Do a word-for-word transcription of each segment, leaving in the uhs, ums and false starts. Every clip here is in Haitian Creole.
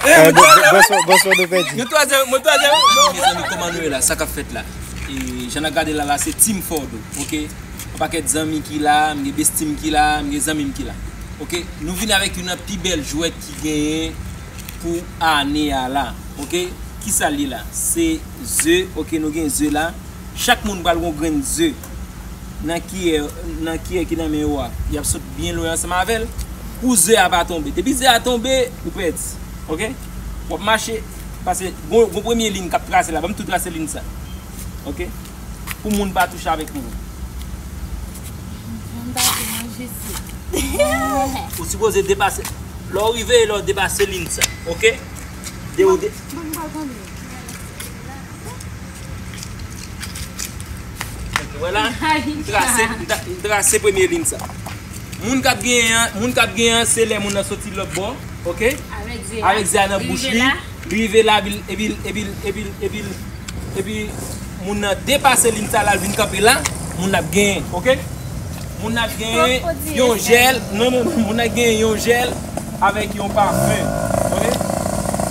Eh, bò, bò, bò, bò, bò, bò, pèdi. Mwen twazyèm, mwen twazyèm. Mezanmi, kòman nou ye la? Sa k ap fèt la? E, jan n ap gade la, la, se Team Fordo, oke? Yon pakèt zanmi ki la, m gen besti m ki la, m gen zanmi m ki la. Oke? Nou vin avèk youn nan pi bèl jwèt ki genyen pou ane a la. Oke? Kisa l ye la? Se ze, oke, nou gen ze la. Chak moun pral gen yon grenn ze nan kiyè, nan kiyè ki nan men yo a. Y ap sot byen lwen ansanm avè l pou ze a pa tonbe. Depi ze a tonbe, ou pèdi. Oke? W ap mache, paske gon, gon premye liy k ap trase la. Ban m tou trase liy sa. Oke? Pou moun pa touche avèk nou. Ou sipoze depase. Lè w rive, lè w depase liy sa. Oke? De, ou de, Wè la, m trase, m tra- m trase premye liy sa. Moun k ap genyen an, moun k ap genyen an, se lè moun nan soti lòt bò, oke? Avèk ze a nan bouch li, li rive la, epi l, epi l, epi l, epi l, epi l, epi moun nan depase liy sa la, l vin kanpe la, moun nan ap genyen, oke? Moun nan ap genyen yon jèl, non, non, non, moun nan ap genyen yon jèl avèk yon pafen, oke?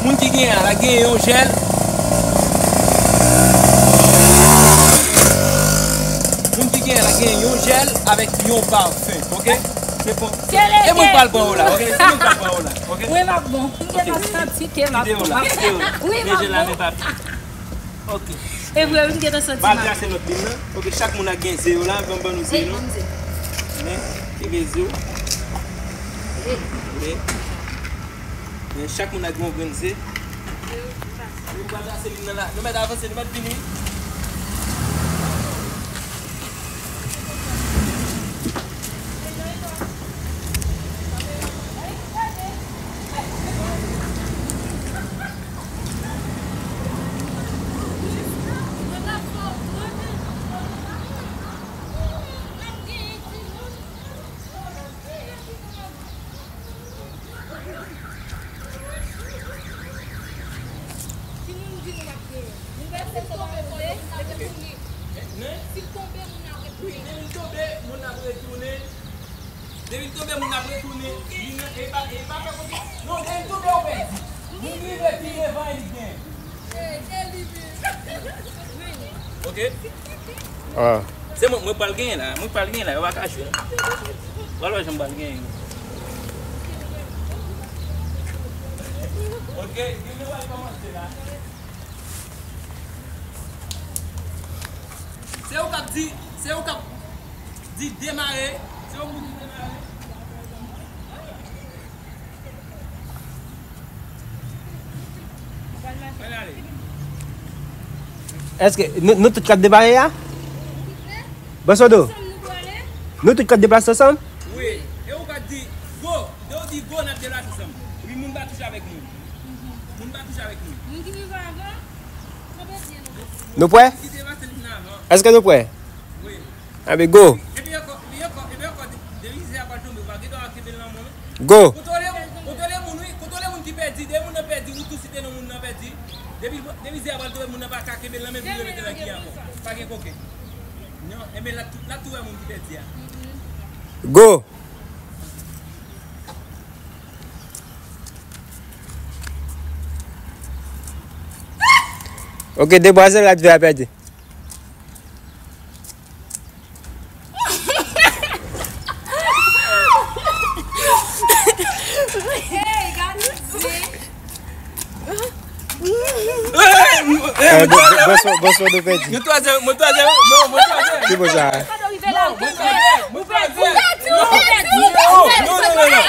Moun ki genyen an, l ap genyen yon jèl. Moun ki genyen an, l ap genyen yon jèl avèk yon pafen, oke? Se bon. E mwen k pral ban ou la, oke? Se mwen k pral ban ou la, oke? Wi, m ap bon. M gentan santi ke m ap bon. Kite yo la, kite yo la. Wi, m ap bon. Men jèl la, men papi. Ok. E vre, wi, m gentan santi m ap. M al trase lòt liy nan. Ok, chak moun ak gen ze yo la, ban, ban nou ze yo. Ey, ban m ze. Men, kenbe ze yo. Ey. Men, men chak moun ak yon grenn ze. Wi, m pral trase liy nan la. Nou mèt avanse, nou mèt vini. Depi l tonbe, moun ap retounen. Depi l tonbe, moun ap retounen. Li nan, e pa, e pa fè konfyans. Non, depi l tonbe, ou pèdi. Moun rive pi devan, e li gen. Ok. Ah. Se mwen, mwen pral genyen la. Mwen pral genyen la. Yo pa ka jwe. Pral wè jan m pral genyen. Ok. Gen mwen pral kòmanse la. Se ou k ap di, se ou k ap di demare. Se ou k ap di demare. Èske nou, nou tout k ap depale a? Bòs Fòdo? Nou tout k ap deplase ansanm? Wi. E ou ka di go. Lè ou di go, n ap deplase ansanm. Wi, moun pa touche avèk moun. Moun pa touche avèk moun. Moun ki rive avan, kanpe pye nou. Nou prè? Moun ki deplase vin avan. Èske nou prè? Wi. Anben, go! Epi ankò, epi ankò, epi ankò, de, depi ze a pral tonbe, ou pa gen dwa kenbe l nan men w, non. Go! Kontwole, kontwole moun, wi, kontwole moun ki pèdi. Depi moun nan pèdi, ou tou site non moun nan pèdi. Depi, depi ze a pral tonbe, moun nan pa ka kenbe l nan men l pou remete nan ki ankò. Pa gen koken. Non, enben, l ap tou, l ap tou wè moun ki pèdi a. Go! Ok, demwazèl la di a pèdi. Hey, gade. Eh, bò, bò, bò, bò, bò, nou pèdi. Mwen twazyèm, mwen twazyèm, non, mwen twazyèm. Ki bò sa? Mwen twazyèm, mwen twazyèm. Non, non, non, non, non.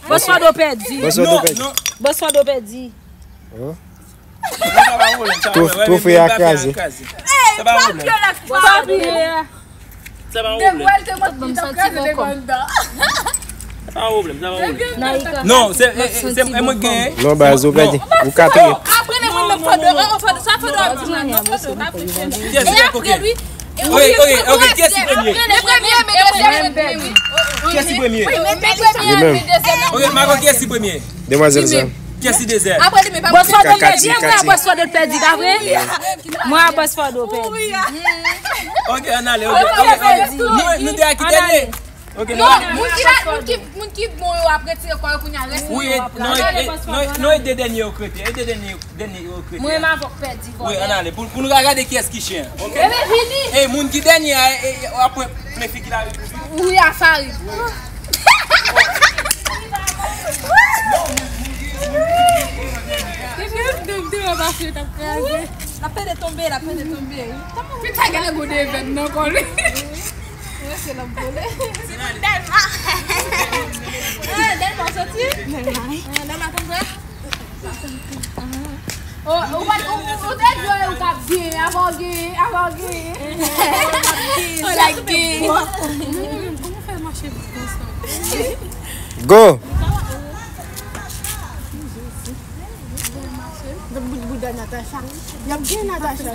Bòs Fòdo pèdi. Bòs Fòdo pèdi. Bòs Fòdo pèdi. Twofe a kraze. Sa pa yon pwoblèm. Sa pa yon pwoblèm. Sa pa yon pwoblèm, sa pa yon pwoblèm. Non, se, se, se, e mwen k genyen. Non, baz, ou pèdi. Ou ka touye. Apre, le moun nan Fòdo, Fòdo, sa Fòdo ap di la, non, Fòdo, pa vle fè. Yes, ok. Ok, ok, ok, kiyès ki premye? Kiyès ki premye? Li menm. Ok, Marco, kiyès ki premye? Demwazèl sa. Kiyès ki dezyèm? Bòs Fòdo pèdi, mwen a Bòs Fòdo pèdi, pa vre? Mwen a Bòs Fòdo pèdi. Ok, ann ale, ok, ok, ok. Nou, nou te a kite li. Ok, nou. Non, moun ki la, moun ki, moun ki bon yo ap retire kò yo kounye a, rès moun yo ap la. Wi, non, e, non, e de dènye yo k rete, e de dènye, dènye yo k rete. Mwen m avè w pèdi vòlè. Wi, ann ale, pou, pou nou ka gade kiyès ki chen, ok? Ebyen, vini. E, moun ki dènye a, e, e, w ap plen figi la. Wi, a Farid. Depi m te wè mache t ap kraze. L ap pede tonbe, l ap pede tonbe. Putain, gade gode evènman kò li. Wi, se l ap vole. Dèlma. Ah, Dèlma soti? Dèlma. Ah, Dèlma tonbe. Oh, ou pa, ou, ou, ou te jwe ou t ap gen, avan gen, avan gen. Ou t ap gen. Kòman fè mache vit konsa? Go! Bout bouda Natacha. Y ap gen Natacha.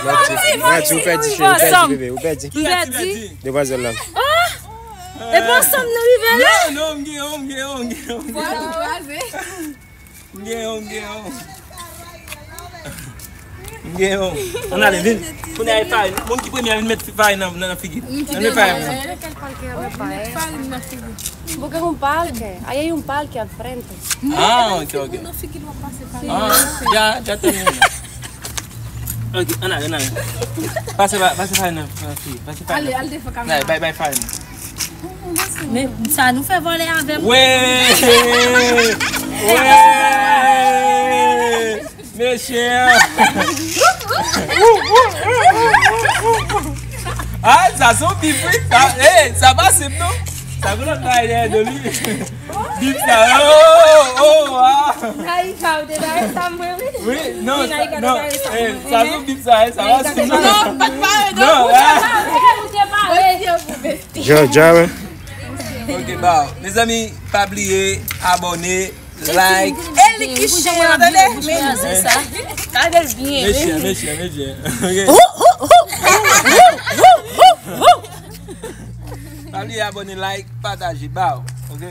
Matthew, Matthew, ou pèdi, cheri, ou pèdi, bebe, ou pèdi. M pèdi. Demwazèl la. Oh! Epi ansanm nou rive la? Non, non, m gen yon, m gen yon, m gen yon, m gen yon. Vwa tou kwaze. M gen yon, m gen yon. M gen yon. Ann ale, vin. Kounye a e farin. Moun ki premye a vin met farin nan, nan, nan figi l. Ann met farin nan. Met farin nan figi l. Porque es un parque. Ahí hay un parque al frente. Ah, ok, ok. Nan figi l w ap pase farin. Ah, ya, ya terminé. Ok, ann ale, ann ale. Pase, pa- pase farin nan, nan figi. Pase farin nan. Ale, al devan kamera. Bay, bay farin nan. Men sa nou fè vòlè avè m. Wè! Wè! Mesye! Ah, sa se yon bif, wi. Sa, eh, sa pa senp, non. Sa gen lòt bagay dèyè do li. Bif sa, oh, oh, ah. Naïka, ou te bare sa mwen, wi. Wi, non, Naïka te bare sa mwen. Eh, sa se yon bif sa, eh, sa pa senp, non. Non, pa t bare, non. Non, ah. Ou te bare. Yo, Jaren. Ok, ba, mezanmi, pa bliye abòne, like. E li ki chen an, tande? Gade l byen. Mesye, mesye, mesye. Ok. Pa bliye abòne, like, pataje, ba, ok?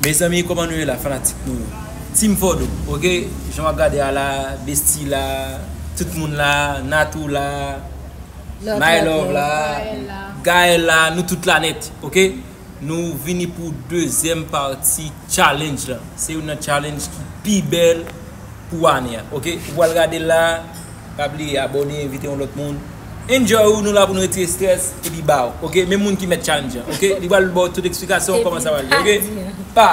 Mezanmi, kòman nou ye la, fanatik nou yo? Team Fòdo, ok? Jan w ap gade a la, Besti la, tout moun la, Natou la, My Love la, Gaël la, nou tout la nèt, ok? Nou vini pou dezyèm pati challenge la. Se youn nan challenge ki pi bèl pou ane a, ok? Ou pral gade l la, pa bliye abòne, envite yon lòt moun. Enjoy ou, nou la pou nou retire strès, epi ba w, ok? Menm moun ki mèt challenge an, ok? Li pral ba w tout eksplikasyon, kòman sa pral ye, ok? Pa!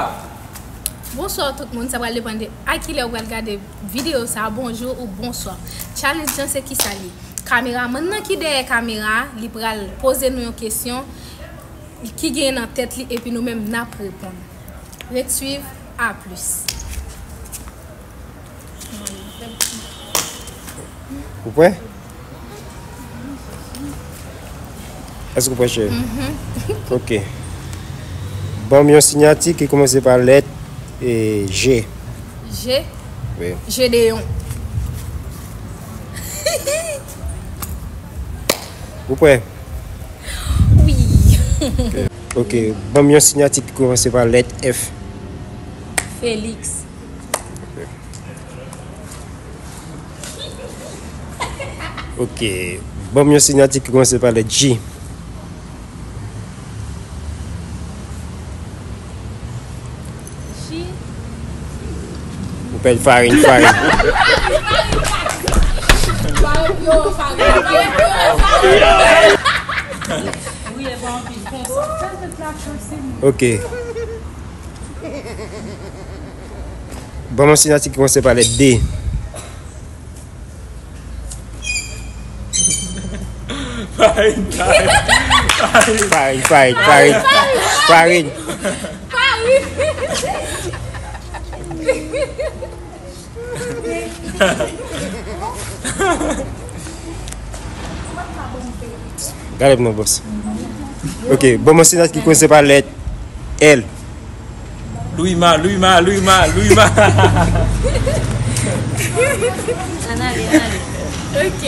Bonswa tout moun, sa pral depann de a kilè ou pral gade videyo sa, bonjou ou bonswa. Challenge lan se kisa li? Kameramann nan ki dèyè kamera, li pral poze nou yon kesyon ki genyen nan tèt li epi nou menm n ap reponn. Ret swiv, a plis. Ou prè? Èske ou prè, cheri? Mhm. Ok. Ban m yon siyati ki kòmanse pa lèt, e, G. G? Wi. Jedeyon. Ou prè? Wi. Ok. Ok. Ban m yon siyati ki kòmanse pa lèt F. Félix. Ok. Ban m yon siyati ki kòmanse pa lèt J. J. Ou pèdi farin, farin. Farin, yo, farin, farin, yo, farin. Ok. Ban m yon siyati ki kòmanse pa lèt D. Farin, farin, farin. Farin, farin, farin. Farin. Gade m non, bòs. Ok, ban m yon siyati ki kòmanse pa lèt L. Luima, Luima, Luima, Luima. Ann ale, ann ale. Ok.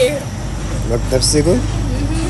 N ap, n ap seke? Mhm.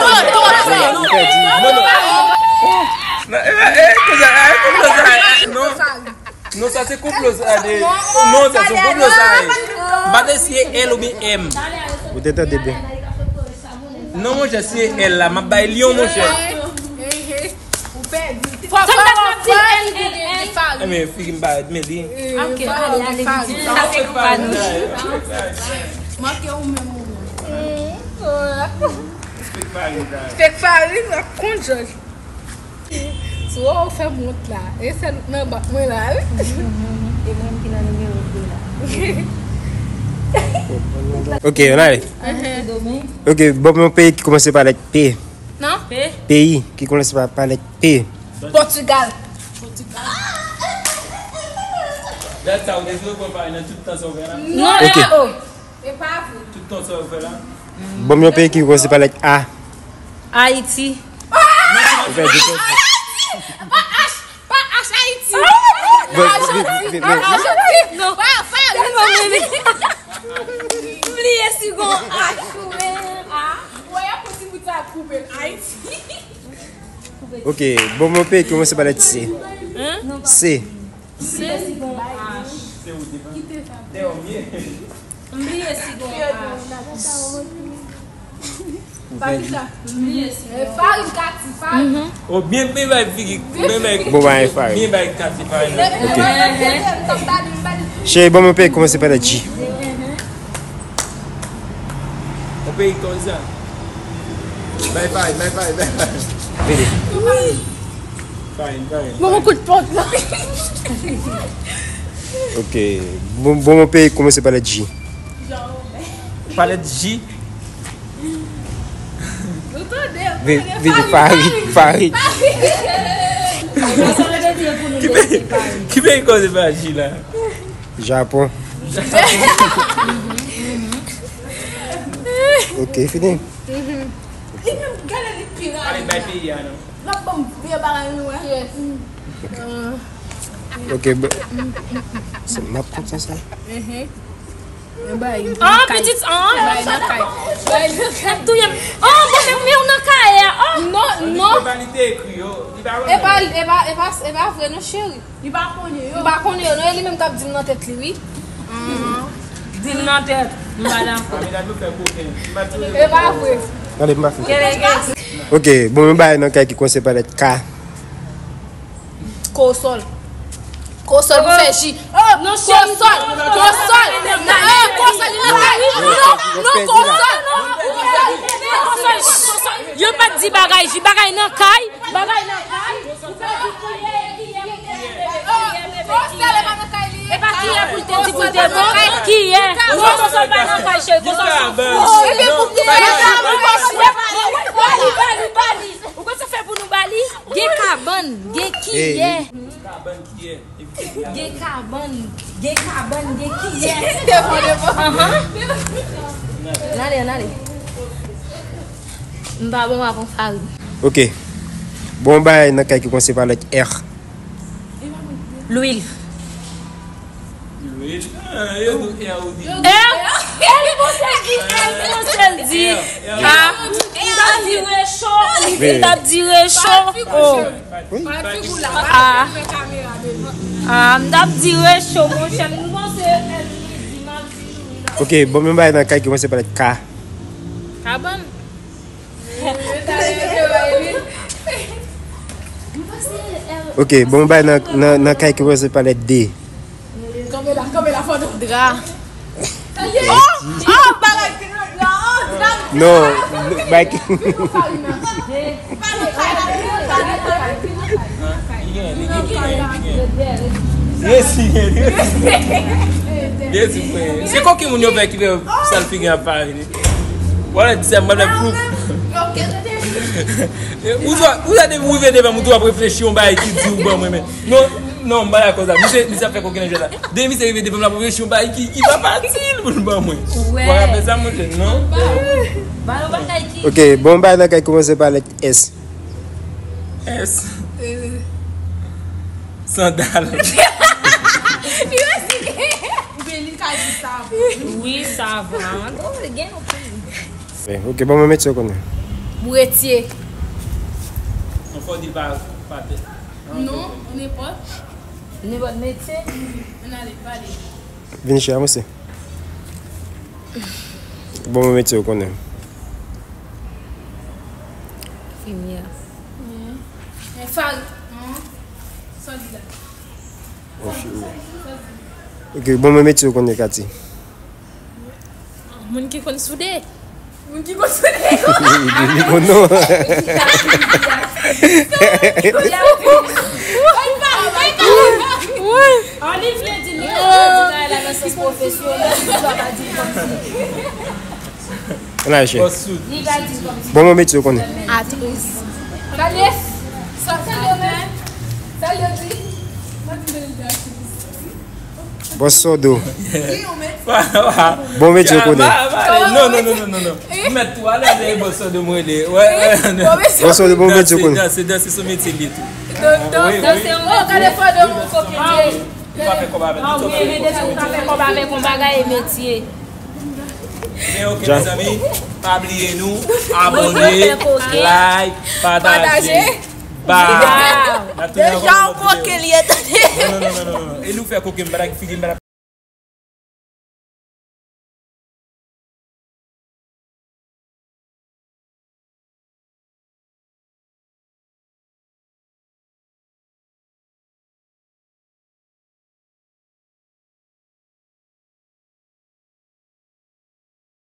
non, non, non, non, non, non, non, non, non, non, non, non, non, non, non, non, sa se konplo sa de. Non, sa se konplo sa de. M pa te si e L oubyen M. Ou te tande byen. Non, monchè, si e L la, m ap bay Lyon, monchè. Ou pèdi. Fò m ta di L, L, L. Ebyen, figi m pa ret, men li. Ok, ale, ale, vit, vit. Sa se konpa nou. Manke ou menm ou menm. Fake Farid, la konn jòj. Sou ou fè m wont la. E sèl nan bak mwen la, wi. E mwen ki nan nimewo de la. Ok, ann ale. Ok, bon, yon peyi ki kòmanse pa lèt P. Non? Peyi ki kòmanse pa, pa lèt P. Pòtigal. Dat sa ou te jwe pou pale nan tout tan sa ou fè la? Non, ok. E pa vre. Tout tan sa ou fè la? Bon, yon peyi ki kòmanse pa lèt A. Ayiti. Ou pèdi. Pa H, pa H Ayiti. Bon, vit, vit, vit, vit. Ajantin. Non. Pa, pa, pa. M bliye si gon H ou A. Wè, y ap fè ti bout sa ap koupe l. Ayiti. Ok, bon, yon peyi ki kòmanse pa lèt C. Hein? C. Se si gon H. M bliye si gon H. M bliye si gon H. Farid Kati, Farid. O, byen, byen bay figi, byen bay. Bon, bay Farid. Byen bay Kati, Farid. Ok. Cheri, bon, yon peyi ki kòmanse pa lèt J. Yon peyi konsa. Bay Farid, bay Farid, bay Farid. Vini. Fine, fine. Bon, kout pòt la. Ok. Bon, bon, yon peyi ki kòmanse pa lèt J. Pa lèt J. Vini, vini, Farid, Farid. Ki peyi, ki peyi ki kòmanse pa J la? Japon. Ok, fini. Li menm, gade li pi rapid. Ale bay peyi a non. L ap ban m vye bagay nou wè. Yes. Ok, bon. Se m ap kontan sa. Mhm. Bay. Ah, pitit, ah. Bay nan kay. Bay nan kay. L ap touye m. Ah, bon, men, men w nan kay a. Ah. Non, non. Li te ekri yo. Li pa... E pa, e pa, e pa, e pa vre non, cheri. Li pa konnen yo. Li pa konnen yo, non, e li menm k ap di m nan tèt li, wi. Di l nan tèt. M pa dakò. E pa vre. Gade, m pa fin. Ok, bon, yon bagay nan kay ki kòmanse pa lèt K. Kòsòl. Kòsòl pou fè ji. Oh, non, cheri. Kòsòl. Kòsòl. Non, eh, kòsòl, li nan kay. Non, non, kòsòl. Yo pa t di bagay ji, bagay nan kay. Bagay nan kay. Ou fè di kiyè, kiyè, kiyè, kiyè, kiyè, kiyè. E pa kiyè pou l te di pou l te bon. Kiyè. Kòsòl pa nan kay, cheri. Kòsòl se fou. Ou konn sa fè pou nou ba li? Gen kabann, gen kiyè. Kabann, kiyè. Gen kabann, gen kabann, gen kiyè. Devan, devan. Anhan. N ale, n ale. M pa bon, m pa pran farin. Ok. Bon bagay nan kay ki kòmanse pa lèt R. Lwil. Lwil. Ah, yo di R ou di. R. L panse l di, L panse l di. Ah, m t ap di recho, m t ap di recho. Oh. Wi. Ah. Ah, m t ap di recho, monchè. M panse L di, m ap di Lwil. Ok, bon, men bagay nan kay ki kòmanse pa lèt K. Kabann. Ok, bon bagay nan, nan, nan kay ki kòmanse pa lèt D. Kanpe la, kanpe la, fò nou. Dra. Oh! Oh, bagay ki nan dra, oh, dra. Non, bagay ki Resi, resi. Resi, frè. Se koki moun yo fè ki fè sal figi ap pale. Wala, di sa, mwen ap pran. Ou sa, ou sa depi ou rive devan m, ou tou ap reflechi yon bagay ki di ou ban mwen, men. Non, non, m pa dakò sa. Misye, misye ap fè kokenn nan jwèt la. Depi misye rive devan m, l ap reflechi yon bagay ki, ki pa fasil pou l ban mwen. Ou pa ka fè sa, monchè, non? Ba nou bagay ki. Ok, bon, bagay nan kay kòmanse pa lèt S. S. Sandal. Li resi. Oubyen li ka di savan. Wi, savan. Oh, gen yon peyi. Eh, ok, bon, mwen mete yo konnen. Bouretye. Non, fò di pa, pa tè. Non, nenpòt. Nenpòt metye. Ann ale, pale. Vin chè, avanse. Bon, mwen mete yo konnen. Enfimyè. Enfal. Sa di la. Enfimyè. Ok, bon, mwen mete yo konnen, Kati. Moun ki konn soude. Moun ki konn soude. Moun ki konn non. Olivier di nou, Olivier di la nan sans pwofesyonèl, li pa di l kòmsi. Ann al chè. Li pa di l kòmsi. Bon, mwen mete yo konnen. Atris. Salye. Sa, salye, men. Salye, di. Mwen di, men, li atris. Bòs Sòdo. Bon, mete yo konnen. Non, non, non, non, non, non. M mèt tou alèz e Bòs Sòdo m rele. Wè, wè. Bòs Sòdo, bon, mete yo konnen. Danse, danse se metye l ye tou. Danse, oh, gade fò de moun kokenn ye. Ou pa fè kòb avèk li. Ah, wi, men depi ou pa fè kòb avèk yon bagay, e metye. Men ok, mezanmi, pa bliye nou, abòne, like, pataje. Ba. Deja yon kokenn li ye, tande. Non, non, non, non, non, non. E nou fè kokenn, m pa t ak figi, m pa t ak